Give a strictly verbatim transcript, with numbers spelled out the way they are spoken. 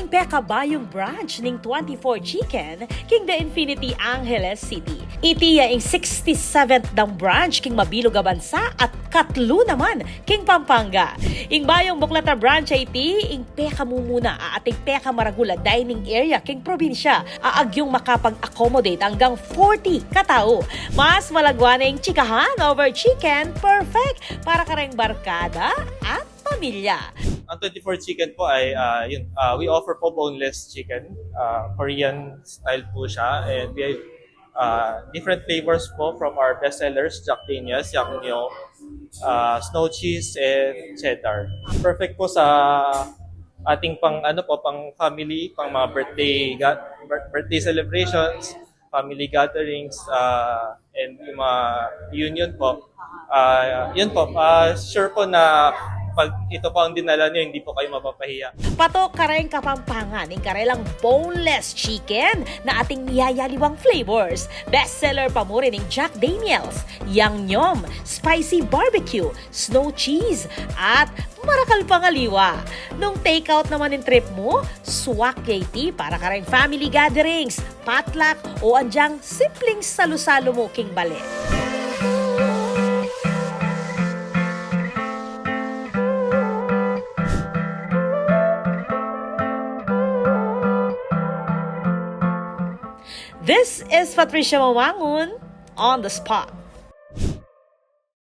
pekabayung branch ning twenty-four Chicken king The Infinity, Angeles City. Iti ya ing sixty-seventh dang branch king mabilug a bansa at katlu naman king Pampanga. Ing bayung buklat a branch a iti ing pekamumuna a ating pekamaragul a dining area king probinsya a agyung makapag-accommodate anggang forty katau. Mas malagwa na ing chikahan over chicken, perfect para kareng barkada at pamilya. Ang twenty-four Chicken po ay, ah, yun, ah, we offer po boneless chicken. Ah, Korean style po siya. And we have, ah, different flavors po from our bestsellers, Jack Daniels, Yang Nyo, ah, Snow Cheese, and Cheddar. Perfect po sa ating pang, ano po, pang family, pang mga birthday, ga- bir- birthday celebrations, family gatherings, ah, and yung mga reunion po. Ah, yun po, ah, sure po na pag ito po ang dinala nyo, hindi po kayo mapapahiya. Patok kareng Kapampangan ing karelang boneless chicken na ating miyayaliwang flavors. Bestseller pa mu rin ing Jack Daniels, Yang Nyom, Spicy Barbecue, Snow Cheese, at marakal pang aliwa. Nung take out naman ing trip mu, swak ya iti para kareng family gatherings, potluck, o agyang simpleng salu-salu mu king bale. This is Patricia Mamangun on the spot.